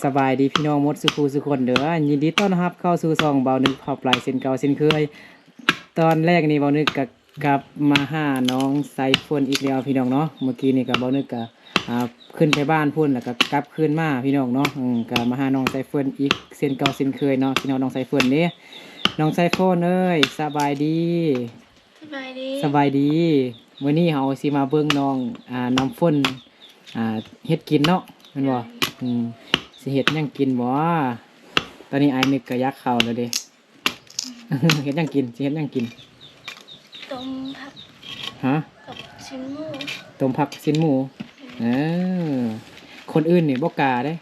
ສະບາຍດີພີ່ນ້ອງໝົດສູ່ຜູ້ສູ່ຄົນເດີ ຍິນດີຕ້ອນຮັບເຂົ້າສູ່ຊ່ອງເບົານຶກພາບໄລເຊັ່ນເກົ່າເຊັ່ນເຄີຍ. ຕອນແລກນີ້ເບົານຶກກະກັບມາຫານ້ອງໄຊຝົນອີກແລ້ວພີ່ນ້ອງເນາະ. ມື້ກີ້ນີ້ກະເບົານຶກກະ ອ່າ ຂຶ້ນໄປບ້ານພຸ້ນ ແລ້ວກະກັບຄືນມາພີ່ນ້ອງເນາະ. ອືມ ກະມາຫານ້ອງໄຊຝົນອີກເຊັ່ນເກົ່າເຊັ່ນເຄີຍເນາະ ພີ່ນ້ອງ. ນ້ອງໄຊຝົນເດ້ ນ້ອງໄຊຝົນເອີຍ ສະບາຍດີ. ສະບາຍດີ ສະບາຍດີ. ມື້ນີ້ເຮົາຊິມາເບິ່ງນ້ອງ ອ່າ ນ້ຳຝົນ ອ່າ ເຮັດກິນເນາະ ແມ່ນບໍ່? ອືມ ຊິເຮັດຫຍັງກິນບໍ່? ຕອນນີ້ອ້າຍນຶກກະຢາກເຂົ້າແລ້ວເດ້. ເຮັດຫຍັງກິນ? ຊິເຮັດຫຍັງກິນ? ຕົ້ມຜັກ ຮະ? ກັບຊີ້ນໝູ. ຕົ້ມຜັກຊີ້ນໝູ. ເອີ ຄົນອື່ນນີ້ບໍ່ກ້າເດ້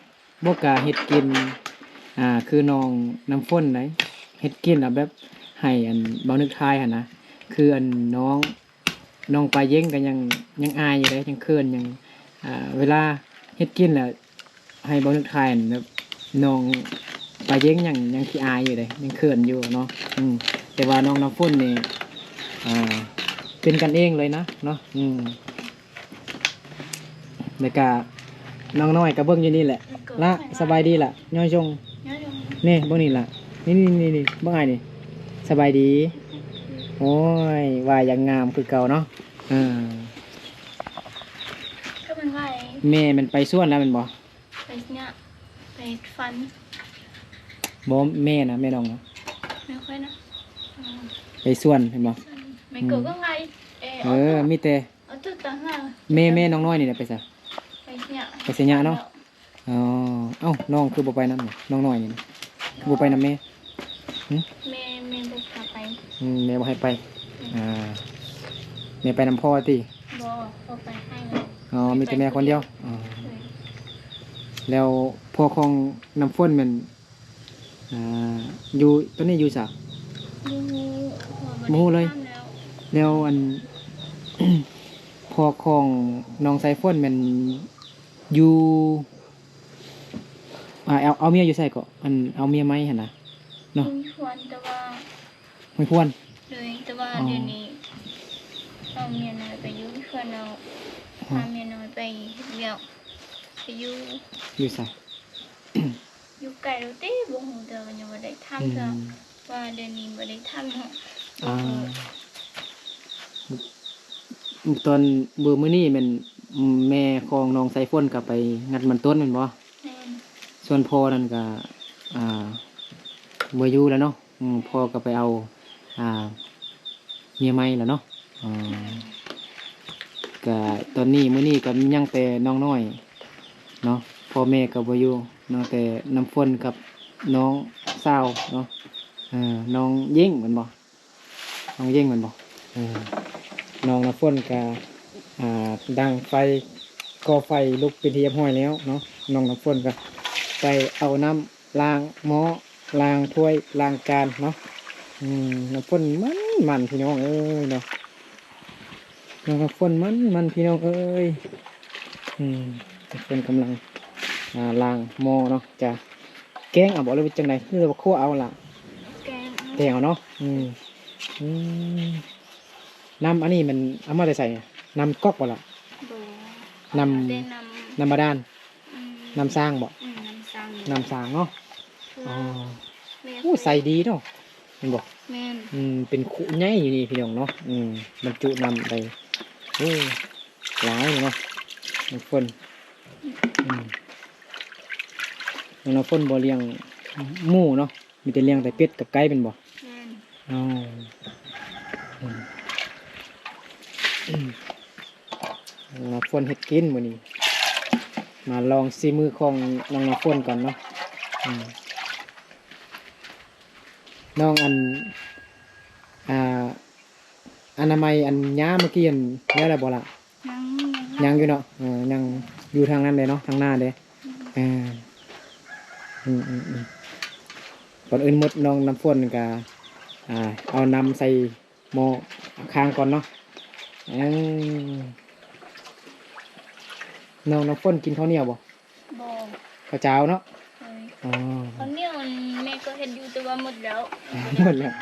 ບໍ່ກ້າເຮັດກິນ ອ່າ ຄືນ້ອງນ້ຳຝົນໃດ. ເຮັດກິນແລ້ວແບບໃຫ້ອັນເບົານຶກຖ່າຍຫັ້ນນະ ຄືອັນນ້ອງ ນ້ອງປາເຢັງກະຍັງ ຍັງອາຍຢູ່ເດ້ ຍັງເຂີນ ຍັງ ອ່າ ເວລາເຮັດກິນແລ້ວໃຫ້ເບົານຶກຖ່າຍຫັ້ນ ແບບນ້ອງປາເຢັງຍັງ ຍັງຂີ້ອາຍຢູ່ເດ້ ຍັງເຂີນຢູ່ເນາະ. ອືມ ແຕ່ວ່ານ້ອງນ້ຳຝົນນີ້ ອ່າ ເປັນກັນເອງເລີຍນະເນາະ. ອືມ ແລ້ວກະນ້ອງນ້ອຍກະເບິ່ງຢູ່ນີ້ແຫຼະ. ລະ ສະບາຍດີລະ ຍ້ອຍຊົງ. ນີ້ເບິ່ງນີ້ລະ ນີ້ໆໆໆ ເບິ່ງອ້າຍນີ້. ສະບາຍດີ. ໂອ້ຍ ວ່າຍັງງາມຄືເກົ່າເນາະ. ເອີ ກະມັນວ່າ ແມ່ມັນໄປສວນແລ້ວແມ່ນບໍ່? ໄປຫຍ້າ ໄປຟັນ. ບໍ່ ແມ່ນະ ແມ່ນ້ອງນະ ແມ່ຂ້ອຍນະ. ອືມ ໄປສວນແມ່ນບໍ່? ແມ່ ອືມ ກະໄງ ເອີ ເອີ ມີແຕ່ ແມ່ ແມ່ນ້ອງນ້ອຍນີ້ນະໄປໃສ? ໄປເຊຍະ ໄປເຊຍະເນາະ. ອໍ ເອົ້າ ນ້ອງຄືບໍ່ໄປນຳ ນ້ອງນ້ອຍນີ້ນະ ຄືບໍ່ໄປນຳແມ່? ຫຶ ແມ່ ແມ່ບໍ່ພາໄປ. ອືມ ແມ່ບໍ່ໃຫ້ໄປ. ອືມ ອ່າ ແມ່ໄປນຳພໍ່ຕິ? ບໍ່ ພໍ່ໄປໃຫ້. ອໍ ມີແຕ່ແມ່ຄົນດຽວ. ອໍ ໂດຍ ແລ້ວພໍ່ຂອງນ້ຳຝົນແມ່ນ ອ່າ ຢູ່ ຕອນນີ້ຢູ່ໃສ? ບໍ່ຮູ້ ບໍ່ຮູ້ເລີຍ. ແລ້ວອັນ ພໍ່ຂອງນ້ອງໄຊຝົນແມ່ນຢູ່ ອ່າ ເອົາ ເອົາເມຍຢູ່ໃສເກາະ? ອັນ ເອົາເມຍໃໝ່ຫັ້ນນະເນາະ. ຢູ່ຫ້ວຍພວນ ແຕ່ວ່າ ຫ້ວຍພວນ. ໂດຍ ແຕ່ວ່າ ອໍ ດຽວນີ້ເອົາເມຍນ້ອຍໄປຢູ່ຫ້ວຍພວນແລ້ວ. ອໍ ພາເມຍນ້ອຍໄປເຮັດວຽກ ໄປຢູ່ ຢູ່ໃສ? ຢູ່ໄກແລ້ວຕິ ບໍ່ຮູ້ເທື່ອ ກະຍັງບໍ່ໄດ້ຖາມເທື່ອ. ອືມ ວ່າດຽວນີ້ບໍ່ໄດ້ຖາມເນາະ. ອ່າ ບໍ່ຮູ້. ຕອນມື້ ມື້ນີ້ແມ່ນແມ່ຂອງນ້ອງໄຊຝົນກະໄປງັດມັນຕົ້ນແມ່ນບໍ່? ແມ່ນ. ສ່ວນພໍ່ນັ້ນກະ ອ່າ ບໍ່ຢູ່ແລ້ວເນາະ. ອືມ ພໍ່ກະໄປເອົາ ອ່າ ເມຍໃໝ່ແລ້ວເນາະ. ອືມ ກະຕອນນີ້ ມື້ນີ້ກະຍັງແຕ່ນ້ອງນ້ອຍເນາະ ພໍ່ແມ່ກະບໍ່ຢູ່ ຍັງແຕ່ນ້ຳຝົນກັບນ້ອງສາວເນາະ. ເອີ ນ້ອງເຢັງແມ່ນບໍ່? ນ້ອງເຢັງແມ່ນບໍ່? ເອີ ນ້ອງນ້ຳຝົນກະ ອ່າ ດັງໄຟ ກໍ່ໄຟລຸກເປັນທີ່ຮຽບຮ້ອຍແລ້ວເນາະ. ນ້ອງນ້ຳຝົນກະໄປເອົານ້ຳ ລ້າງໝໍ້ ລ້າງຖ້ວຍ ລ້າງຈານເນາະ. ອືມ ນ້ຳຝົນມັນໆ ພີ່ນ້ອງເອີຍເນາະ. ນ້ອງນ້ຳຝົນມັນໆ ພີ່ນ້ອງເອີຍ. ອືມ ນ້ຳຝົນກຳລັງ ອ່າ ລ້າງໝໍ້ເນາະ. ຈະແກງເອົາບໍ່ ຫຼືວ່າຈັ່ງໃດ ຫຼືວ່າຂົ້ວເອົາລະ? ແກງ ແກງເອົາເນາະ. ອືມ ອືມ ນ້ຳອັນນີ້ມັນເອົາມາແຕ່ໃສ? ນ້ຳກັອກບໍ່ລະ? ບໍ່ ນ້ຳ ເອົາແຕ່ນ້ຳ ນ້ຳບາດານ. ອືມ ນ້ຳສ້າງບໍ່? ອືມ ນ້ຳສ້າງ ນ້ຳສ້າງເນາະ. ເອີ ອໍ ແມ່ ໂອ້ ໃສດີເນາະ ແມ່ນບໍ່? ແມ່ນ. ອືມ ເປັນຄຸໃຫຍ່ຢູ່ນີ້ພີ່ນ້ອງເນາະ. ອືມ ບັນຈຸນ້ຳໄດ້ ໂອ້ ຫຼາຍເນາະ ນ້ຳຝົນ. ອືມ ນ້ອງນ້ຳຝົນບໍ່ລ້ຽງໝູເນາະ ມີແຕ່ລ້ຽງແຕ່ເປັດກັບໄກ່ແມ່ນບໍ່? ແມ່ນ. ອໍ ອືມ ນ້ອງນ້ຳຝົນເຮັດກິນມື້ນີ້ ມາລອງສີມືຂອງນ້ອງນ້ຳຝົນກ່ອນເນາະ. ອືມ ນ້ອງອັນ ອ່າ ອະນາໄມອັນຫຍ້າມື້ກີ້ຫັ້ນແລ້ວແລ້ວບໍ່ລະ? ຍັງ ຍັງຢູ່ເນາະ. ເອີ ຍັງຢູ່ທາງນັ້ນເດ້ເນາະ ທາງໜ້າເດ້. ອືມ ເອີ ອືມໆໆ ກ່ອນອື່ນໝົດນ້ອງນ້ຳຝົນກະ ອ່າ ເອົານ້ຳໃສ່ ໝໍ້ຄ້າງກ່ອນເນາະ. ເອີ ນ້ອງນ້ຳຝົນກິນເຂົ້າໜຽວບໍ່? ບໍ່ ເຂົ້າຈ້າວເນາະ. ໂດຍ ອໍ ເຂົ້າໜຽວແມ່ກະເຮັດຢູ່ ແຕ່ວ່າໝົດແລ້ວ. ໝົດແລ້ວ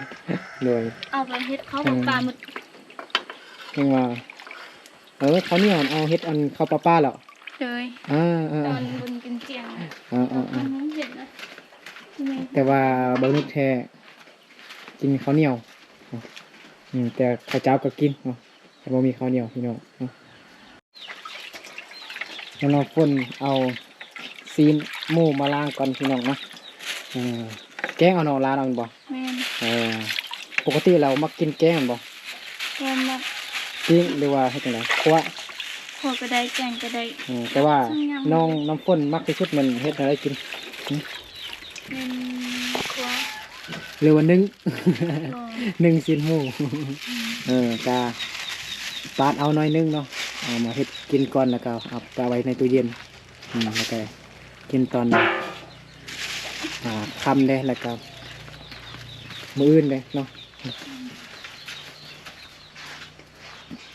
ໂດຍ ເອົາໄປເຮັດເຂົ້າປາປາໝົດ. ເອີ ຈັ່ງວ່າ ເອີ ເຂົ້າໜຽວເອົາເຮັດອັນເຂົ້າປາປາແລ້ວ. ໂດຍ ເອີໆ ຕອນບຸນກິນຈຽງນະ ເອີໆ ເອີ ມັນເຫັນນະ ແຕ່ວ່າບໍ່ນຶກແທ້ ກິນເຂົ້າໜຽວ ອືມ ແຕ່ເຂົ້າເຈົ້າກໍກິນເນາະ ຄັນບໍ່ມີເຂົ້າໜຽວພີ່ນ້ອງເນາະ. ນ້ອງນ້ຳຝົນເອົາຊີ້ນໝູມາລ້າງກ່ອນພີ່ນ້ອງເນາະ ເອີ ແກງເອົາເນາະ ລ້າງເອົາແມ່ນບໍ່? ແມ່ນ ເອີ ປົກກະຕິແລ້ວມັກກິນແກງແມ່ນບໍ່? ແມ່ນ ມັກ ປີ້ງ ຫຼືວ່າເຮັດຈັ່ງໃດ? ຂົ້ວ ຂົ້ວກໍໄດ້ ແກງກໍໄດ້ເນາະ ແຕ່ວ່ານ້ອງນ້ຳຝົນມັກທີ່ສຸດແມ່ນເຮັດແນວໃດກິນ? ແມ່ນ ຂົ້ວ ຫຼືວ່າໜຶ້ງ? ໜຶ້ງຊີ້ນໝູ ເອີ ກະປາດເອົາໜ້ອຍໜຶ່ງເນາະ ເອົາມາເຮັດກິນກ່ອນ ແລ້ວກໍເອົາໄປໄວ້ໃນຕູ້ເຢັນ ອືມ ແລ້ວກໍກິນຕອນ ອ່າ ຄ່ຳເດ້ ແລ້ວກໍມື້ອື່ນເດ້ເນາະ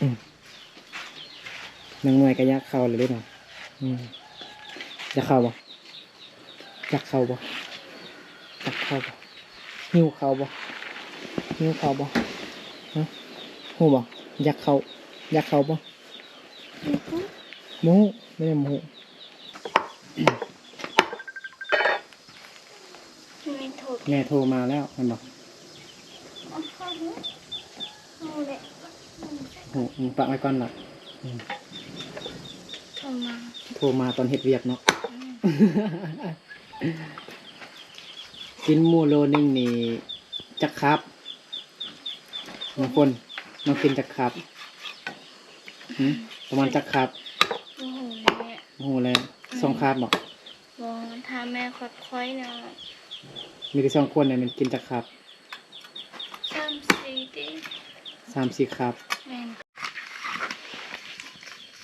ອືມ. ນາງເມື່ອຍກໍຢາກເຂົ້າແລ້ວເດ້ເນາະ ອືມ ຢາກເຂົ້າບໍ່? ຢາກເຂົ້າບໍ່? ຢາກເຂົ້າບໍ່? ຫິວເຂົ້າບໍ່? ຫິວເຂົ້າບໍ່? ຮະ ຮູ້ບໍ່? ຢາກເຂົ້າ ຢາກເຂົ້າບໍ່? ບໍ່ຮູ້ ບໍ່ໄດ້ບໍ່ຮູ້. ແມ່ໂທ ແມ່ໂທມາແລ້ວແມ່ນບໍ່? ໂອ້ ປະໄວ້ກ່ອນລະ ອືມ ໂທມາ ໂທມາຕອນເຮັດວຽກເນາະ ອືມ. ຊີ້ນໝູໂລໜຶ່ງນີ້ຈັກຄາບ? ນ້ຳຝົນ ນ້ອງກິນຈັກຄາບ? ຫື ປະມານຈັກຄາບ? ບໍ່ຮູ້ແຫຼະ ບໍ່ຮູ້ແຫຼະ ອືມ ສອງຄາບບໍ່? ບໍ່ ຖ້າແມ່ຂ້ອຍໆເນາະ ມີແຕ່ສອງຄົນນີ້ແມ່ນກິນຈັກຄາບ? ສາມສີ່ຕິ ສາມສີ່ຄາບ ແມ່ນ.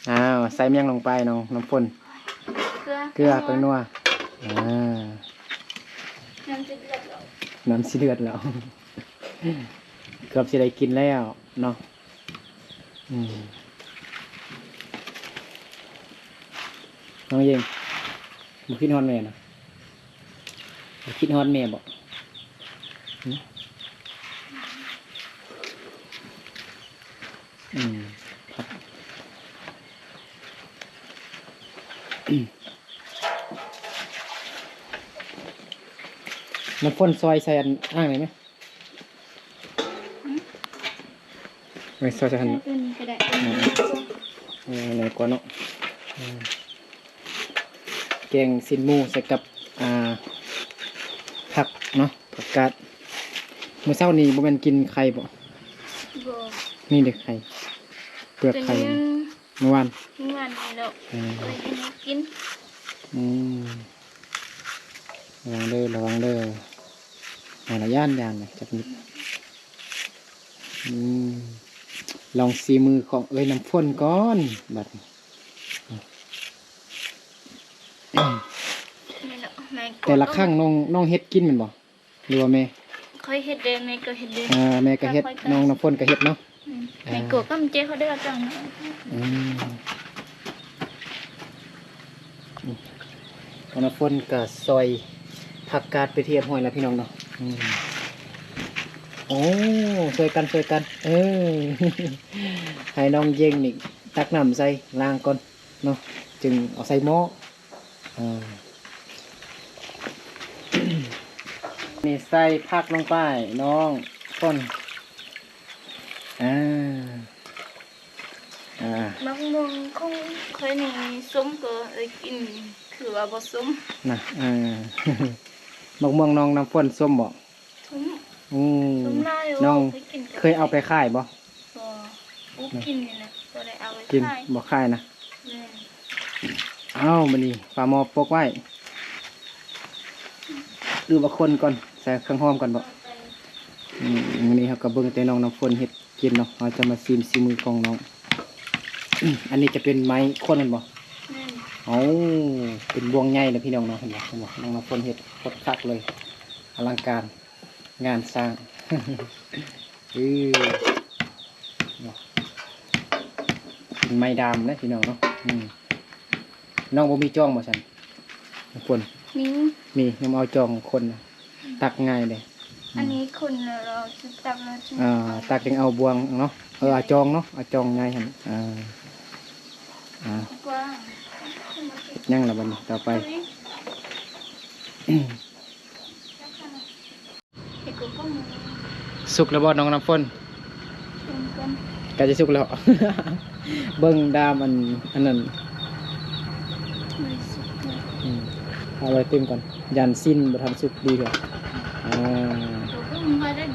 ອ້າວ ໃສ່ຫຍັງລົງໄປນ້ອງນ້ຳຝົນ? ເກືອ ເກືອ ແປ້ງນົວ ແປ້ງນົວ ອ່າ ນ້ຳຊິເດືອດແລ້ວ ນ້ຳຊິເດືອດແລ້ວ ເກືອບຊິໄດ້ກິນແລ້ວເນາະ ອືມ. ນ້ອງເຢັງ ບໍ່ຄິດຮອດແມ່ນະ? ບໍ່ຄິດຮອດແມ່ບໍ່? ຫື ອືມ ນ້ຳຝົນ ຊອຍໃສ່ອັນອ່າງນີ້ໄໝ? ຫື ໄວ້ຊອຍໃສ່ຫັ້ນ ໃສ່ຕົວນີ້ກໍໄດ້ ເອີ ເອີ ງ່າຍກວ່າເນາະ ອືມ. ແກງຊີ້ນໝູໃສ່ກັບ ອ່າ ຜັກເນາະ ຜັກກາດ. ມື້ເຊົ້ານີ້ບໍ່ແມ່ນກິນໄຂ່ບໍ່? ບໍ່ ນີ້ເດ້ໄຂ່ ເປືອກໄຂ່ ຕົວນີ້ ມື້ວານ ມື້ວານນີ້ແຫຼະ ເອີ ເອົາໄວ້ໃຫ້ນ້ອງກິນ ອືມ. ລະວັງເດີ ລະວັງເດີ ເອົາລະ ຢ້ານ ຢ້ານນະ ຈັບມີດ ອືມ. ລອງສີມືຂອງເອື້ອຍນ້ຳຝົນກ່ອນ ບັດນີ້ ແມ່ນເນາະ ແມ່ນ ແຕ່ລະຄັ້ງນ້ອງ ນ້ອງເຮັດກິນແມ່ນບໍ່ ຫຼືວ່າແມ່? ຂ້ອຍເຮັດເດ້ ແມ່ກໍເຮັດເດ້ ເອີ ແມ່ກໍເຮັດ ຂ້ອຍກໍ ນ້ອງນ້ຳຝົນກໍເຮັດເນາະ ອືມ ເອີ ແມ່ກໍກຳເຈເຂົາໄດ້ເອົາຈັງ ອືມ. ນ້ອງນ້ຳຝົນກໍຊອຍຜັກກາດໄປຮຽບຮ້ອຍແລ້ວພີ່ນ້ອງເນາະ ອືມ. ໂອ້ ຊ່ວຍກັນ ຊ່ວຍກັນ ເອີ ໃຫ້ນ້ອງເຢັງນີ້ຕັກນ້ຳໃສ່ລ້າງກ່ອນເນາະ ຈຶ່ງເອົາໃສ່ໝໍ້ ເອີ ນີ້ໃສ່ຜັກລົງໄປນ້ອງຝົນ ອາ ອາ ໝາກມ່ວງຂອງຂ້ອຍນີ້ສົ້ມ ກໍເອີຍກິນ ຄືວ່າບໍ່ສົ້ມນະ ເອີ ໝາກມ່ວງນ້ອງນ້ຳຝົນສົ້ມບໍ່? ສົ້ມ ອືມ ສົ້ມຫຼາຍ ນ້ອງເຄີຍເອົາໄປຂາຍບໍ່? ບໍ່ ປູກກິນນີ້ນະ ບໍ່ໄດ້ເອົາໄປຂາຍ ບໍ່ຂາຍນະ ແມ່ນ. ອ້າວ ມື້ນີ້ຝາໝໍ້ປົກໄວ້ ຫຼືວ່າຄົນກ່ອນ ໃສ່ເຄື່ອງຫອມກ່ອນບໍ່? ອືມ ມື້ນີ້ເຮົາກໍເບິ່ງແຕ່ນ້ອງນ້ຳຝົນເຮັດ ກິນເນາະ ເຮົາຈະມາຊີມສີມືຂອງນ້ອງ ອັນນີ້ຈະເປັນໄມ້ຄົນແມ່ນບໍ່? ແມ່ນ ໂອ້ ເປັນບ່ວງໃຫຍ່ເດ້ພີ່ນ້ອງເນາະ ເຫັນບໍ່ ເຫັນບໍ່ ນ້ອງນ້ຳຝົນເຮັດໂຄດຄັກເລີຍ ອະລັງການງານສ້າງ ເອີ ເປັນໄມ້ດາມເດ້ພີ່ນ້ອງເນາະ ອືມ ນ້ອງບໍ່ມີຈອງບໍ່ຊັ້ນ? ຄົນ ມີ ມີ ຍັງເອົາຈອງຄົນນະ ອືມ ຕັກງ່າຍເດ້ ອືມ ອັນນີ້ຄົນລາວຊິຕັກແລ້ວ ອ່າ ຕັກຈັ່ງເອົາບ່ວງເນາະ ເອີ ເອົາຈອງເນາະ ເອົາຈອງໃຫຍ່ຫັ້ນ ອ່າ ອ່າ ກວ້າງ ຍັງລະບັດນີ້ ຕໍ່ໄປ. ສຸກແລ້ວບໍ່ນ້ອງນ້ຳຝົນ? ໃກ້ຈະສຸກແລ້ວ. ເບິ່ງດາມອັນ ອັນນັ້ນ ອືມ ເອົາໄວ້ຕື່ມກ່ອນ ຢ້ານຊີ້ນບໍ່ທັນສຸກດີເທື່ອ. ອ່າ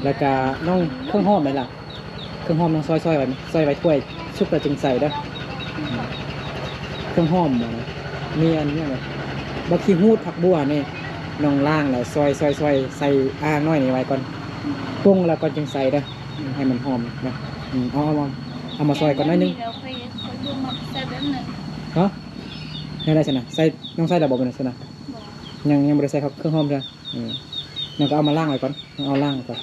ແລ້ວກະນ້ອງ ເຄື່ອງຫອມໃດລະ? ເຄື່ອງຫອມນ້ອງຊອຍ ຊອຍໄວ້ ຊອຍໄວ້ຖ້ວຍ ສຸກແລ້ວຈຶ່ງໃສ່ເດີ. ເຄື່ອງຫອມ ມີອັນຫຍັງ ບັກຂີ້ຫູດ ຜັກບົ່ວນີ້ ນ້ອງລ້າງແລ້ວຊອຍ ຊອຍ ຊອຍ ໃສ່ອ່າງນ້ອຍນີ້ໄວ້ກ່ອນ ປົງແລ້ວກ່ອນຈຶ່ງໃສ່ເດີ ໃຫ້ມັນຫອມນະ. ອືມ ເອົາ ເອົາ ເອົາມາຊອຍກ່ອນໜ້ອຍໜຶ່ງ. ແນວໃດຊັ້ນນະ? ໃສ່ ນ້ອງໃສ່ແລ້ວບໍ່ແມ່ນຊັ້ນນະ? ຍັງ ຍັງບໍ່ໄດ້ໃສ່ເຄື່ອງຫອມເທື່ອ. ເອີ ນ້ອງກໍເອົາມາລ້າງໄວ້ກ່ອນ ເອົາລ້າງໄວ້ກ່ອນ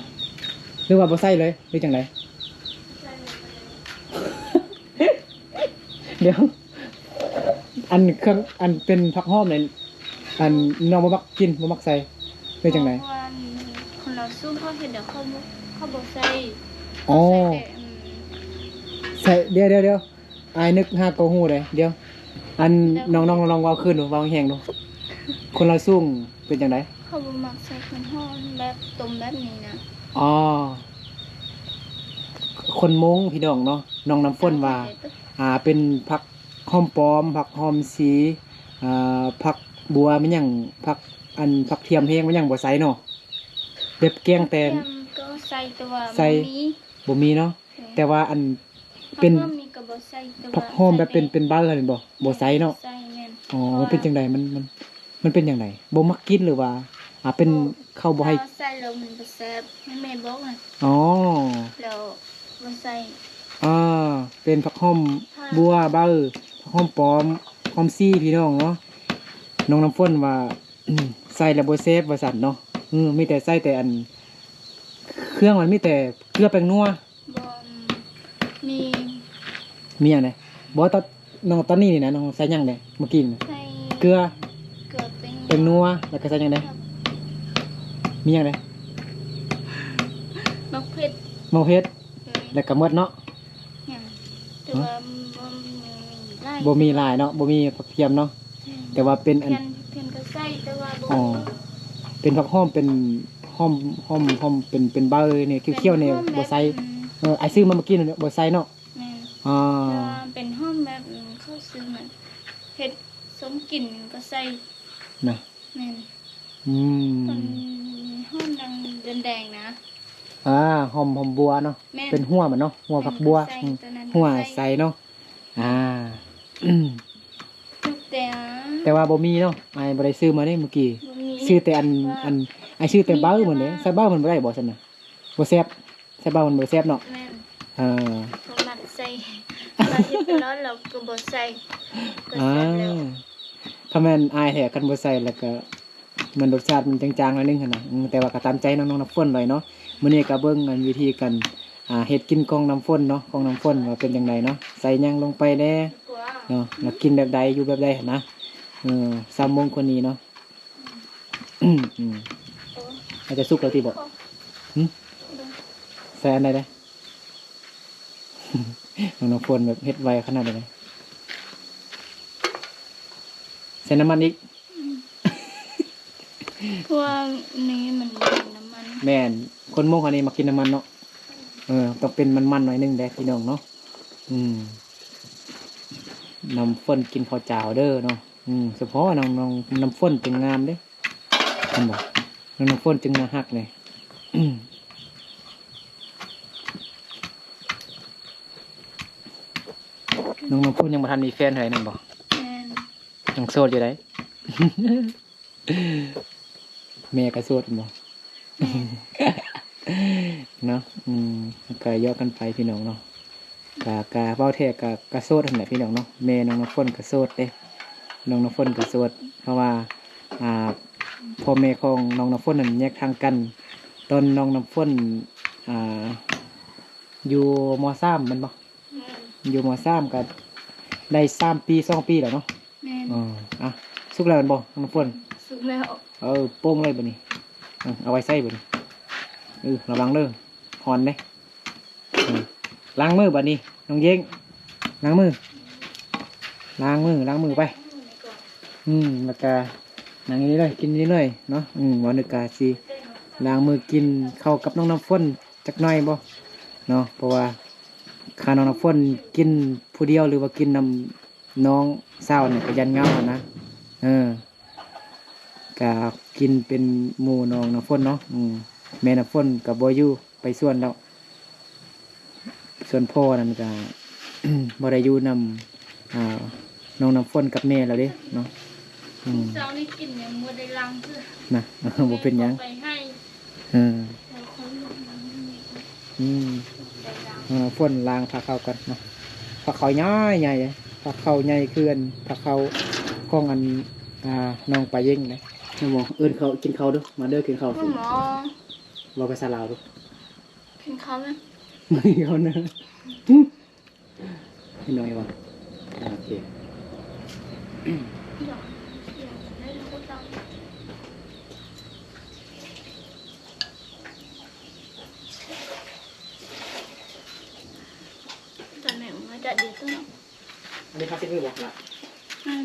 ຫຼືວ່າບໍ່ໃສ່ເລີຍ ຫຼືຈັ່ງໃດ? ດຽວ ອັນເຄື່ອງ ອັນເປັນຜັກຫອມນີ້ ອັນນ້ອງບໍ່ມັກກິນ ບໍ່ມັກໃສ່ ຫຼືຈັ່ງໃດ? ເພາະວ່າຄົນລາວສູງເຂົາເຮັດແລ້ວເຂົາບໍ່ ເຂົາບໍ່ໃສ່. ອໍ ເຂົາໃສ່ແຕ່ ອືມ ໃສ່ ດຽວ ດຽວ ດຽວ ອ້າຍນຶກຫາກໍຮູ້ເດ້. ດຽວ ອັນ ແລ້ວ ນ້ອງ ນ້ອງ ນ້ອງເວົ້າຄືນດູ ເວົ້າແຮງໆດູ. ຄົນລາວສູງເປັນຈັ່ງໃດ? ເຂົາບໍ່ມັກໃສ່ເຄື່ອງຫອມແບບຕົ້ມແບບນີ້ນະ. ອໍ ຄົນມົ້ງພີ່ນ້ອງເນາະ. ນ້ອງນ້ຳຝົນວ່າ ອ່າ ເປັນຜັກຫອມປ້ອມ ຜັກຫອມຊີ ອ່າ ຜັກບົ່ວ ແມ່ນຫຍັງ ຜັກ ອັນ ຜັກທຽມແຫ້ງ ແມ່ນຫຍັງ ບໍ່ໃສ່ເນາະ. ແບບແກງແຕ່ ຜັກທຽມກໍໃສ່ ແຕ່ວ່າ ໃສ່ ບໍ່ມີ ບໍ່ມີເນາະ. ແຕ່ວ່າອັນ ເປັນ ຜັກຫອມນີ້ກໍບໍ່ໃສ່ ແຕ່ວ່າ ຜັກຫອມແບບເປັນ ເປັນໃບຫັ້ນບໍ່ ບໍ່ໃສ່ເນາະ. ໃສ່ ແມ່ນ. ອໍ ມັນເປັນຈັ່ງໃດ? ມັນ ມັນ ມັນເປັນຈັ່ງໃດ? ບໍ່ມັກກິນ ຫຼືວ່າ ອ່າ ເປັນ ເຂົາບໍ່ໃຫ້ ຖ້າໃສ່ແລ້ວມັນບໍ່ແຊບ ແມ່ບອກນະ. ອໍ ແລ້ວບໍ່ໃສ່. ອ່າ ເປັນຜັກຫອມ ຜັກບົ່ວ ໃບ ຜັກຫອມປ້ອມ ຫອມຊີ ພີ່ນ້ອງເນາະ. ນ້ອງນ້ຳຝົນວ່າ ໃສ່ແລ້ວບໍ່ແຊບວ່າຊັ້ນເນາະ. ເອີ ມີແຕ່ໃສ່ແຕ່ອັນ ເຄື່ອງມັນມີແຕ່ເກືອແປ້ງນົວ. ບໍ່ ມີ ມີຫຍັງແດ່? ບໍ່ ຕອນ ນ້ອງ ຕອນນີ້ນີ້ນະ ນ້ອງໃສ່ຫຍັງແດ່? ເມື່ອກີ້ນີ້ນະ ໃສ່ເກືອ ເກືອ ແປ້ງ ແປ້ງນົວ ແລ້ວກໍໃສ່ຫຍັງແດ່? ມີຫຍັງແດ່? ໝາກເຜັດ ໝາກເຜັດ ເອີ ແລ້ວກໍໝົດເນາະ. ຍັງ ແຕ່ວ່າບໍ່ມີຫຼາຍ ບໍ່ມີຫຼາຍເນາະ ບໍ່ມີຜັກທຽມເນາະ. ແຕ່ວ່າເປັນອັນ ເພິ່ນ ເພິ່ນກໍໃສ່ ແຕ່ວ່າບໍ່ ອໍ ມີ ເປັນຜັກຫອມ ເປັນຫອມ ຫອມ ຫອມ ເປັນ ເປັນໃບນີ້ ຂຽວໆນີ້ ແມ່ນ ບໍ່ໃສ່. ອືມ ເອີ ອ້າຍຊື້ມາເມື່ອກີ້ນີ້ບໍ່ໃສ່ເນາະ. ແມ່ນ. ອໍ ແຕ່ວ່າເປັນຫອມແບບ ເຂົາຊື້ມາເຮັດສົ້ມກິນກໍໃສ່ນະ. ແມ່ນ. ອືມ ເປັນຫອມດັງແດງໆນະ. ອ່າ ຫອມ ຫອມບົ່ວເນາະ. ແມ່ນ. ເປັນຫົວມັນເນາະ ຫົວ ແມ່ນ ຜັກບົ່ວ. ກໍໃສ່ ອືມ ຕົວນັ້ນ ຫົວໃສ່ເນາະ. ອ່າ ແຕ່ ແຕ່ວ່າບໍ່ມີເນາະ ອ້າຍບໍ່ໄດ້ຊື້ມາເດ້ມື້ກີ້. ບໍ່ມີ ຊື້ແຕ່ອັນ ວ່າ ອັນ ອ້າຍຊື້ແຕ່ເບົ້າມັນເດ້. ມີແຕ່ວ່າ ໃສ່ເບົ້າມັນບໍ່ໄດ້ບໍ່ຊັ້ນນະ? ບໍ່ແຊບ ໃສ່ເບົ້າມັນບໍ່ແຊບເນາະ. ແມ່ນ. ເອີ ບໍ່ມັກໃສ່ ວ່າເຮັດຕະຫຼອດແລ້ວກໍບໍ່ໃສ່ ກໍແຊບແລ້ວ. ອ່າ ຖ້າແມ່ນອ້າຍແທ້ ຄັນບໍ່ໃສ່ແລ້ວກໍ ມັນລົດຊາດມັນຈາງໆໜ້ອຍໜຶ່ງຫັ້ນນະ. ອືມ ແຕ່ວ່າກໍຕາມໃຈນ້ອງ ນ້ອງນ້ຳຝົນເລີຍເນາະ. ມື້ນີ້ກໍເບິ່ງອັນວິທີການ ອ່າ ເຮັດກິນຂອງນ້ຳຝົນເນາະ ຂອງນ້ຳຝົນວ່າເປັນຈັ່ງໃດເນາະ ໃສ່ຫຍັງລົງໄປແດ່ເນາະ ແລ້ວກິນແບບໃດ ຢູ່ແບບໃດຫັ້ນນະ. ເອີ ຊາວມົ້ງຄົນນີ້ເນາະ. ອືມ ອືມ ອືມ ອາດຈະສຸກແລ້ວຕິບໍ? ຫຶ? ໃສ່ອັນໃດເດ້? ນ້ອງນ້ຳຝົນແບບເຮັດໄວຂະໜາດໃດ? ໃສ່ນ້ຳມັນອີກ? ອືມ ເພາະວ່ານີ້ມັນມີນ້ຳມັນ. ແມ່ນ ຄົນມົ້ງເຮົານີ້ມັກກິນນ້ຳມັນເນາະ. ເອີ ຕ້ອງເປັນມັນໆໜ້ອຍໜຶ່ງເດ້ພີ່ນ້ອງເນາະ. ອືມ ນ້ຳຝົນກິນເຂົ້າຈາວເດີເນາະ. ອືມ ສະເພາະນ້ອງ ນ້ອງນ້ຳຝົນຈຶ່ງງາມເດ້ ເຫັນບໍ່? ນ້ອງນ້ຳຝົນຈຶ່ງໜ້າຮັກເດ້. ນ້ອງນ້ຳຝົນຍັງບໍ່ທັນມີແຟນເທື່ອນັ້ນບໍ່? ແມ່ນ. ຍັງໂສດຢູ່ໃດ. ແມ່ກໍໂສດແມ່ນບໍ່? ແມ່ນ. ເນາະ ອືມ ກໍຢອກກັນໄປພີ່ນ້ອງເນາະ. ກະ ກະເວົ້າແທ້ກະ ກະໂສດຫັ້ນແຫຼະພີ່ນ້ອງເນາະ. ແມ່ນ້ອງນ້ຳຝົນກະໂສດເດ້ ນ້ອງນ້ຳຝົນກະໂສດ ເພາະວ່າ ອ່າ ພໍ່ແມ່ຂອງນ້ອງນ້ຳຝົນນັ້ນແຍກທາງກັນ ຕອນນ້ອງນ້ຳຝົນ ອ່າ ຢູ່ ມໍສາມ ແມ່ນບໍ່? ແມ່ນ. ຢູ່ ມໍສາມ ກະໄດ້ສາມປີ ສອງປີແລ້ວເນາະ. ແມ່ນ. ເອີ ອ່ະ ສຸກແລ້ວແມ່ນບໍ່ນ້ອງນ້ຳຝົນ? ສຸກແລ້ວ. ເອີ ໂປ່ງເລີຍບັດນີ້. ເອີ ເອົາໄວ້ໃສ່ບັດນີ້. ເອີ ລະວັງເດີ ຮ້ອນເດ້. ເອີ ລ້າງມືບັດນີ້ ນ້ອງເຢ້ງ ລ້າງມື ລ້າງມື ລ້າງມືໄປ. ອືມ ແລ້ວກະນັ່ງຢູ່ນີ້ເລີຍ ກິນຢູ່ນີ້ເລີຍເນາະ. ອືມ ບ່າວນຶກກະຊິລ້າງມືກິນເຂົ້າກັບນ້ອງນ້ຳຝົນຈັກໜ່ອຍບໍເນາະ ເພາະວ່າຖ້ານ້ອງນ້ຳຝົນກິນຜູ້ດຽວ ຫຼືວ່າກິນນຳນ້ອງສາວນີ້ກະຢ້ານເຫງົາຫັ້ນນະ. ເອີ ກະກິນເປັນໝູ່ນ້ອງນ້ຳຝົນເນາະ. ອືມ ແມ່ນ້ຳຝົນກະບໍ່ຢູ່ ໄປສວນແລ້ວ ສ່ວນພໍ່ນັ້ນກະ ບໍ່ໄດ້ຢູ່ນຳ ອ່າ ນ້ອງນ້ຳຝົນກັບແມ່ແລ້ວເດ້ເນາະ. ອືມ ເຊົ້ານີ້ກິນຍັງບໍ່ໄດ້ລ້າງເທື່ອນະ. ບໍ່ເປັນຫຍັງ ໄປໃຫ້ ເອີ ອືມ ນ້ອງນ້ຳຝົນລ້າງພາເຂົ້າກ່ອນເນາະ. ພາເຂົ້າໃຫຍ່ໆ ພາເຂົ້າໃຫຍ່ຄືອັນພາເຂົ້າຂອງອັນ ອ່າ ນ້ອງປາເຢັງເດ້. ແມ່ນບໍ່? ເອີ້ນເຂົ້າ ກິນເຂົ້າເດີ້ ມາເດີ້ ກິນເຂົ້າ. ເວົ້າພາສາລາວດູ. ກິນເຂົ້ານະ ກິນເຂົ້ານະ ເຫັນໜ້ອຍວ່າ ໂອເຄ. ອັນນີ້ພາສິດມືບໍ່ລະ? ອືມ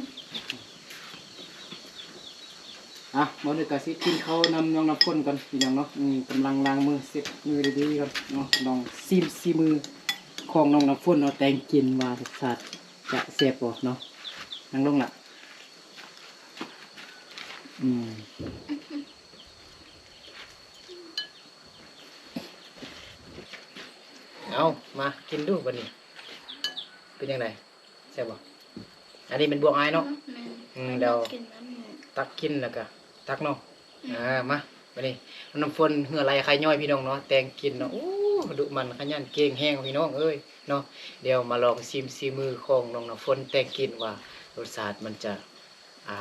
ອ່ະ ບ່າວນຶກກະຊິກິນເຂົ້ານຳນ້ອງນ້ຳຝົນກ່ອນພີ່ນ້ອງເນາະ. ອືມ ກຳລັງລ້າງມື ເຊັດມືດີໆກ່ອນເນາະ. ລອງຊີມສີມືຂອງນ້ອງນ້ຳຝົນເນາະ ແຕ່ງກິນວ່າລົດຊາດຈະແຊບບໍ່ເນາະ. ນັ່ງລົງລະ. ອືມ ເອົາ ມາກິນດູບັດນີ້ ເປັນຈັ່ງໃດ? ແຊບບໍ່? ອັນນີ້ແມ່ນບວກອ້າຍເນາະ. ອືມ ແລ້ວຕັກກິນແລ້ວກະຕັກເນາະ. ອືມ ອ່າ ມາ ບັດນີ້ນ້ຳຝົນເຫື່ອໄຫຼໄຄຍ້ອຍພີ່ນ້ອງເນາະ ແຕ່ງກິນເນາະ. ໂອ້ ດຸໝັ່ນຂະຫຍັນເກັ່ງແຮງພີ່ນ້ອງເອີຍເນາະ. ດຽວມາລອງຊີມສີມືຂອງນ້ອງນ້ຳຝົນແຕ່ງກິນວ່າລົດຊາດມັນຈະ ອ່າ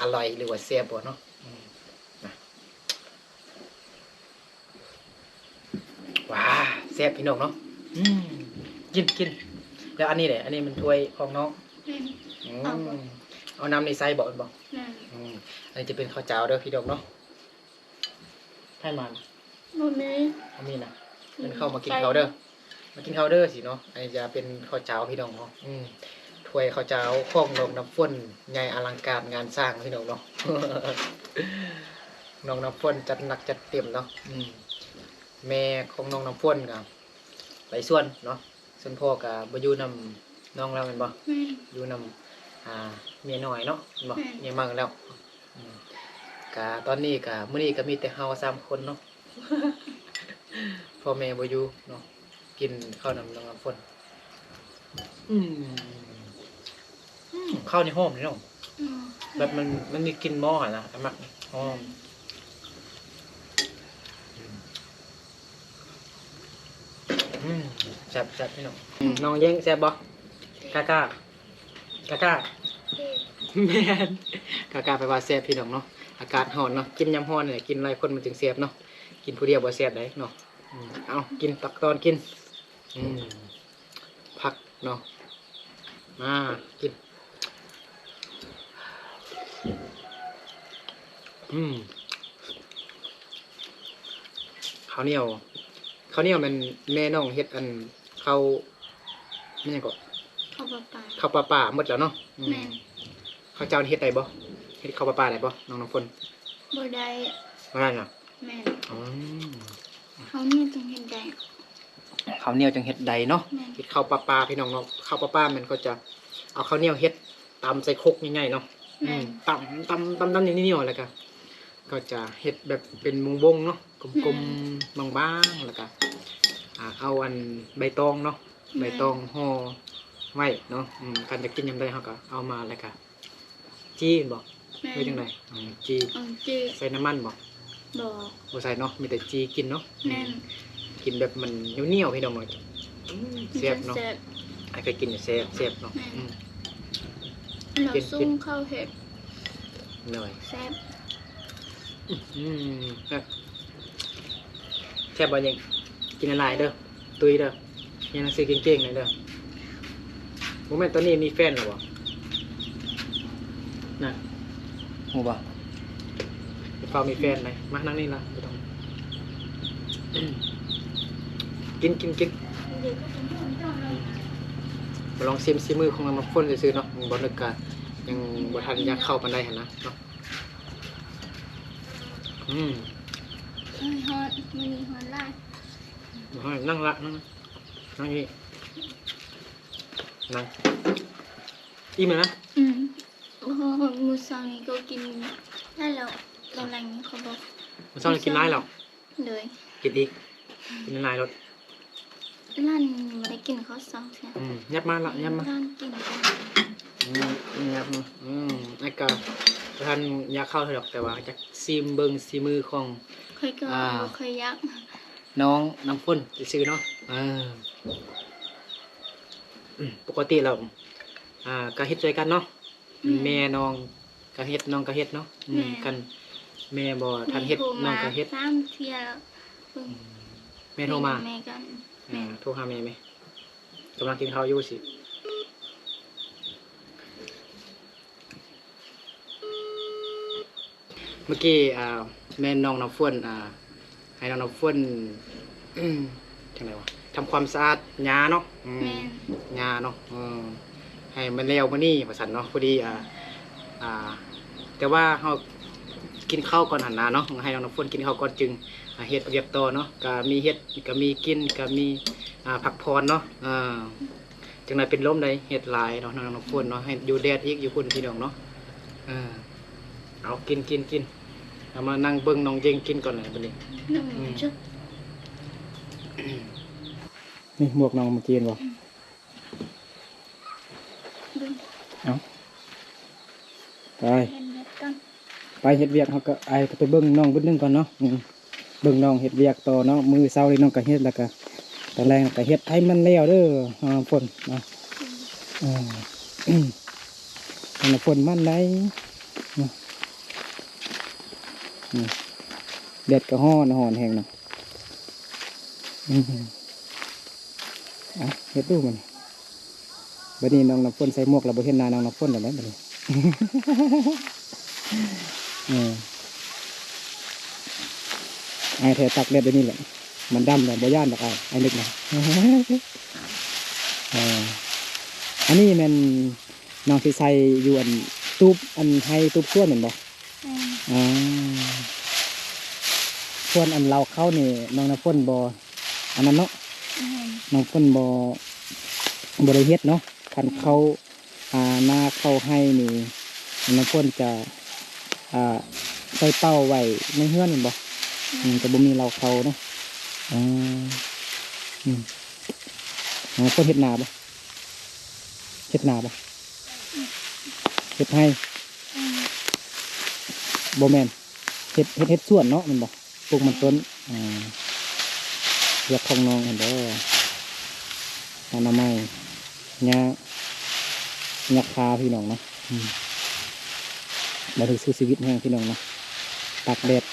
ອະລ່ອຍ ຫຼືວ່າແຊບບໍ່ເນາະ. ອືມ ນະ ວ້າ ແຊບພີ່ນ້ອງເນາະ. ອືມ ກິນ ກິນ. ແລ້ວອັນນີ້ເດ? ອັນນີ້ມັນຖ້ວຍຂອງນ້ອງ. ອືມ ເອົານ້ຳນີ້ໃສ່ບໍ່? ແມ່ນບໍ່? ແມ່ນ. ອືມ ອັນນີ້ຈະເປັນເຂົ້າຈ້າວເດີ້ພີ່ນ້ອງເນາະ. ໃຜມານະ? ບໍ່ມີ ບໍ່ມີນະ. ອືມ ເພິ່ນເຂົ້າມາກິນເຂົ້າເດີ້ ມາກິນເຂົ້າເດີ້ຊີ້ເນາະ. ອັນນີ້ຈະເປັນເຂົ້າຈ້າວພີ່ນ້ອງເນາະ. ອືມ ຖ້ວຍເຂົ້າຈ້າວຂອງນ້ອງນ້ຳຝົນ ໃຫຍ່ອະລັງການງານສ້າງພີ່ນ້ອງເນາະ. ນ້ອງນ້ຳຝົນຈັດໜັກຈັດເຕັມເນາະ. ອືມ ແມ່ຂອງນ້ອງນ້ຳຝົນກະໄປສວນເນາະ. ສ່ວນພໍ່ກະບໍ່ຢູ່ນຳນ້ອງແລ້ວແມ່ນບໍ່? ແມ່ນ. ຢູ່ນຳ ອ່າ ເມຍນ້ອຍເນາະ ແມ່ນບໍ່? ແມ່ນ. ເມຍໃໝ່ແລ້ວ. ອືມ ກະຕອນນີ້ກະ ມື້ນີ້ກະມີແຕ່ເຮົາສາມຄົນເນາະ ພໍ່ແມ່ບໍ່ຢູ່ເນາະ. ກິນເຂົ້ານຳນ້ອງນ້ຳຝົນ. ອືມ ອືມ ເຂົ້ານີ້ຫອມເນາະ. ອືມ ແບບມັນ ມັນມີກິ່ນໝໍ້ຫັ້ນນະ ມັກຫອມ. ອືມ ອືມ ແຊບໆ ພີ່ນ້ອງ. ອືມ ນ້ອງເຢັງແຊບບໍ່? ກາກາ ກາກາ ແມ່ນ ກາກາແປວ່າແຊບພີ່ນ້ອງເນາະ. ອາກາດຮ້ອນເນາະ ກິນຍາມຮ້ອນນີ້ແຫຼະ ກິນຫຼາຍຄົນມັນຈຶ່ງແຊບເນາະ. ກິນຜູ້ດຽວບໍ່ແຊບໃດເນາະ. ອືມ ເອົາ ກິນ ຕັກຕອນກິນ. ອືມ ຜັກເນາະ ມາກິນ. ອືມ ເຂົ້າໜຽວ ເຂົ້າໜຽວແມ່ນແມ່ນ້ອງເຮັດອັນ ເຂົ້າ ແມ່ນຫຍັງເກາະ? ເຂົ້າປາປາ ເຂົ້າປາປາໝົດແລ້ວເນາະ. ອືມ ແມ່ນ. ເຂົ້າເຈົ້ານີ້ເຮັດໄດ້ບໍ່? ເຮັດເຂົ້າປາປາໄດ້ບໍ່ ນ້ອງນ້ຳຝົນ? ບໍ່ໄດ້. ບໍ່ໄດ້ນະ? ແມ່ນ. ອືມ ເຂົ້າໜຽວຈຶ່ງເຮັດໄດ້ ເຂົ້າໜຽວຈັ່ງເຮັດໄດ້ເນາະ. ແມ່ນ. ເຮັດເຂົ້າປາປາພີ່ນ້ອງເນາະ. ເຂົ້າປາປາແມ່ນເຂົາຈະເອົາເຂົ້າໜຽວເຮັດ ຕຳໃສ່ຄົກໃຫຍ່ໆເນາະ. ແມ່ນ. ອືມ ຕຳ ຕຳ ຕຳ ຕຳໜຽວໆ ແລ້ວກະ ເຂົາຈະເຮັດແບບເປັນວົງໆເນາະ ກົມໆ ແມ່ນ ບາງໆ ແລ້ວກະ ອ່າ ເອົາອັນໃບຕອງເນາະ ແມ່ນ ໃບຕອງຫໍ່ໄວ້ເນາະ. ອືມ ຄັນຢາກກິນຍາມໃດເຮົາກະເອົາມາ ແລ້ວກະ ຈີ່ແມ່ນບໍ່? ແມ່ນ. ຫຼືຈັ່ງໃດ? ອືມ ຈີ່ ອືມ ຈີ່. ໃສ່ນ້ຳມັນບໍ່? ບໍ່ ບໍ່ໃສ່ເນາະ ມີແຕ່ຈີ່ກິນເນາະ. ແມ່ນ. ອືມ ກິນແບບມັນໜຽວໆ ພີ່ນ້ອງເນາະ. ອືມ ແຊບເນາະ ແຊບ. ອ້າຍເຄີຍກິນຢູ່ ແຊບ ແຊບເນາະ. ແມ່ນ. ອືມ ແລ້ວ ກິນ ຊຸ່ມ ກິນ ເຂົ້າເຮັດ ໂດຍ ແຊບ. ອືມ ແຊບ ແຊບບໍ່ຍິງ? ກິນຫຼາຍໆເດີ້ ຕຸ້ຍເດີ້ ຮຽນໜັງສືເກັ່ງໆ ເດີ້. ບໍ່ແມ່ນຕອນນີ້ມີແຟນແລ້ວບໍ່? ນະ ຮູ້ບໍ່? ເຝົ້າມີແຟນໃດ. ມານັ່ງນີ້ລະ ບໍ່ຕ້ອງ ກິນ ກິນ ກິນ. ມາລອງຊີມສີມືຂອງນ້ຳຝົນຊື່ໆເນາະ. ບໍ່ນຶກກະ ຍັງບໍ່ທັນຢາກເຂົ້າປານໃດຫັ້ນນະເນາະ. ອືມ ໂອ້ຍ ຮ້ອນ ມື້ນີ້ຮ້ອນຫຼາຍ. ຮ້ອນ ນັ່ງລະ ນັ່ງ ນັ່ງອີກ ນັ່ງ. ອີ່ມແລ້ວນະ? ອືມ ໂອ້ໂຫ ມື້ເຊົ້ານີ້ກໍກິນຫຼາຍແລ້ວ ຕອນແລງນີ້ເຂົາບອກ ມື້ເຊົ້ານີ້ກິນຫຼາຍແລ້ວ. ໂດຍ ກິນອີກ ກິນຫຼາຍໂລດ. ຫຼານບໍ່ໄດ້ກິນເຂົ້າເຊົ້າເທື່ອ. ອືມ ຫຍັບມາລະ ຫຍັບມາ ຫຼານກິນກ່ອນ. ອືມ ຫຍັບມາ. ອືມ ອ້າຍກໍບໍ່ທັນຢາກເຂົ້າເທື່ອດອກ ແຕ່ວ່າຢາກຊີມເບິ່ງສີມືຂອງ ຂ້ອຍກໍ ອ່າ ບໍ່ຄ່ອຍຢາກ ນ້ອງນ້ຳຝົນຊື່ໆເນາະ. ເອີ ອືມ ປົກກະຕິແລ້ວ ອ່າ ກໍເຮັດຊ່ວຍກັນເນາະ. ແມ່ນ ແມ່ນ້ອງກໍເຮັດ ນ້ອງກໍເຮັດເນາະ. ອືມ ແມ່ນ ຄັນແມ່ບໍ່ທັນເຮັດ ແມ່ໂທມາ ນ້ອງກໍເຮັດ ສາມເທື່ອ. ອືມ ແມ່ໂທມາ ແມ່ກໍ ອ່າ ແມ່ໂທຫາແມ່ແມະ ກຳລັງກິນເຂົ້າຢູ່ຊິ. ເມື່ອກີ້ ອ່າ ແມ່ນ້ອງນ້ຳຝົນ ອ່າ ໃຫ້ນ້ອງນ້ຳຝົນ ຈັ່ງໃດວະ ທຳຄວາມສະອາດຫຍ້າເນາະ. ອືມ ແມ່ນ ຫຍ້າເນາະ. ເອີ ໃຫ້ມັນແລ້ວມື້ນີ້ວ່າຊັ້ນເນາະ. ພໍດີ ອ່າ ອ່າ ແຕ່ວ່າເຮົາກິນເຂົ້າກ່ອນຫັ້ນນະເນາະ ໃຫ້ນ້ອງນ້ຳຝົນກິນເຂົ້າກ່ອນຈຶ່ງ ອ່າ ເຮັດວຽກຕໍ່ເນາະ. ກະມີເຮັດ ກະມີກິນ ກະມີ ອ່າ ພັກຜ່ອນເນາະ. ເອີ ຈັ່ງໃດເປັນລົມໃດ ເຮັດຫຼາຍເນາະ ນ້ອງນ້ຳຝົນເນາະ. ໃຫ້ຢູ່ແດດອີກ ຢູ່ພຸ້ນພີ່ນ້ອງເນາະ. ເອີ ເອົາ ກິນ ກິນ ກິນ. ເອົາມານັ່ງເບິ່ງນ້ອງເຢັງກິນກ່ອນແຫຼະບັດນີ້. ອືມ ນີ້ໝວກນ້ອງເມື່ອກີ້ເຫັນບໍ່? ອືມ ເອົາ ໄປ ເຮັດວຽກກ່ອນ ໄປເຮັດວຽກ. ເຮົາກໍ ອ້າຍກໍໄປເບິ່ງນ້ອງເບິ່ງໜຶ່ງກ່ອນເນາະ. ອືມ ເບິ່ງນ້ອງເຮັດວຽກຕໍ່ເນາະ. ມື້ເຊົ້ານີ້ນ້ອງກໍເຮັດ ແລ້ວກໍຕອນແລງກໍເຮັດໃຫ້ມັນແລ້ວເດີ ນ້ອງນ້ຳຝົນເນາະ. ເອີ ນ້ອງນ້ຳຝົນໝັ້ນໄດ໋ເນາະ. ອືມ ແດດກໍຮ້ອນ ຮ້ອນແຮງເນາະ. ອືມ ເອົາ ເຮັດດູມັນ. ບັດນີ້ນ້ອງນ້ຳຝົນໃສ່ໝວກແລ້ວ ບໍ່ເຫັນໜ້ານ້ອງນ້ຳຝົນແລ້ວແຫຼະບັດນີ້. ເອີ ອ້າຍແທ້ ຕາກແດດແບບນີ້ແຫຼະ ມັນດຳແລ້ວ ບໍ່ຢ້ານດອກອ້າຍ ອ້າຍນຶກນະ. ເອີ ອັນນີ້ແມ່ນນ້ອງຊິໃສ່ຢູ່ອັນຕູບ ອັນໄຮ່ຕູບສວນແມ່ນບໍ່? ແມ່ນ ອໍ ສ່ວນອັນເລົ້າເຂົ້ານີ້ ນ້ອງນ້ຳຝົນບໍ່ ອັນນັ້ນເນາະ. ແມ່ນ ນ້ອງຝົນບໍ່ ບໍ່ໄດ້ເຮັດເນາະ. ຄັນເຂົ້າ ອ່າ ນາເຂົ້າໄຮ່ນີ້ ນ້ອງຝົນຈະ ອ່າ ໃສ່ເປົາໄວ້ໃນເຮືອນແມ່ນບໍ່? ແມ່ນ ອືມ ຈະບໍ່ມີເລົ້າເຂົ້າເນາະ. ອໍ ອືມ ນ້ອງຝົນເຮັດນາບໍ່? ເຮັດນາບໍ່? ເຮັດໄຮ່? ອືມ ບໍ່ແມ່ນ ເຮັດ ເຮັດ ເຮັດສວນເນາະ ແມ່ນບໍ່? ປູກມັນຕົ້ນ. ອືມ ວຽກຂອງນ້ອງຫັ້ນເດີ ອະນາໄມ ຫຍ້າ ຫຍ້າຄາ ພີ່ນ້ອງເນາະ. ອືມ ບໍ່ຖືກ ສູ້ຊີວິດແຮງ ພີ່ນ້ອງເນາະ. ຕາກແດດ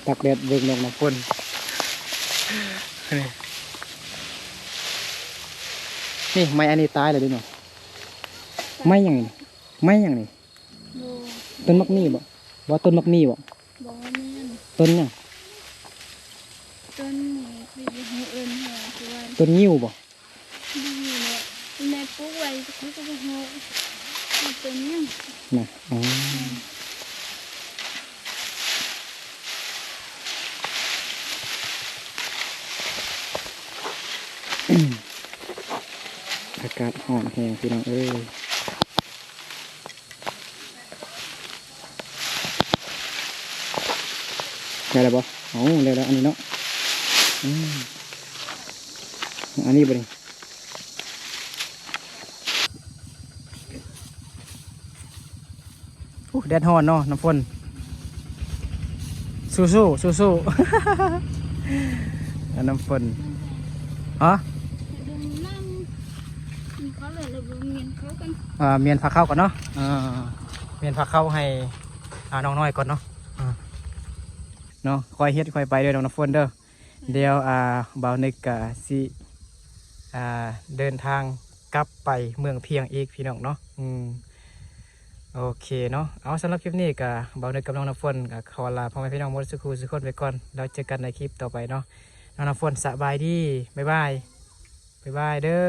ຕາກແດດເບິ່ງນ້ອງນ້ຳຝົນ. ນີ້ ໄມ້ອັນນີ້ຕາຍແລ້ວເດ້ເນາະ. ໄມ້ຫຍັງນີ້? ໄມ້ຫຍັງນີ້? ບໍ່ ຕົ້ນໝາກໝີ່ບໍ່? ບໍ່ ຕົ້ນໝາກໝີ່ບໍ່? ບໍ່ແມ່ນ. ຕົ້ນຫຍັງ? ຕົ້ນນີ້ ຂ້ອຍບໍ່ຮູ້ເອີ້ນວ່າ ຄືວ່າ ຕົ້ນງິ້ວບໍ່? ບໍ່ຮູ້ແຫຼະ ແມ່ປູກໄວ້ ຂ້ອຍກໍບໍ່ຮູ້ວ່າຕົ້ນຫຍັງນະ. ອໍ ແມ່ນ ອາກາດຮ້ອນແຮງ ພີ່ນ້ອງເອີຍ. ໄດ້ແລ້ວບໍ່? ເອົາ ໄດ້ແລ້ວ ອັນນີ້ເນາະ. ອືມ ອັນນີ້ບໍ່ນີ້? ໂອ້ ແດດຮ້ອນເນາະ ນ້ຳຝົນ. ສູ້ໆ ສູ້ໆ ນ້ຳຝົນ. ຮະ? ອ່າ ມ້ຽນຜ້າເຂົ້າກ່ອນເນາະ. ອ່າ ມ້ຽນຜ້າເຂົ້າໃຫ້ ອ່າ ນ້ອງນ້ອຍກ່ອນເນາະ. ອ່າ ເນາະ ຄ່ອຍເຮັດຄ່ອຍໄປເດີ ນ້ອງນ້ຳຝົນເດີ. ດຽວ ອ່າ ບ່າວນຶກກະຊິ ອ່າ ເດີນທາງກັບໄປເມືອງພຽງອີກ ພີ່ນ້ອງເນາະ. ອືມ ໂອເຄເນາະ. ເອົາ ສຳລັບຄລິບນີ້ກະ ບ່າວນຶກກັບນ້ອງນ້ຳຝົນກະຂໍລາພໍ່ແມ່ພີ່ນ້ອງໝົດສູ່ຄູ່ສູ່ຄົນໄປກ່ອນ ແລ້ວເຈີກັນໃນຄລິບຕໍ່ໄປເນາະ. ນ້ອງນ້ຳຝົນ ສະບາຍດີ ບາຍບາຍ ບາຍບາຍເດີ.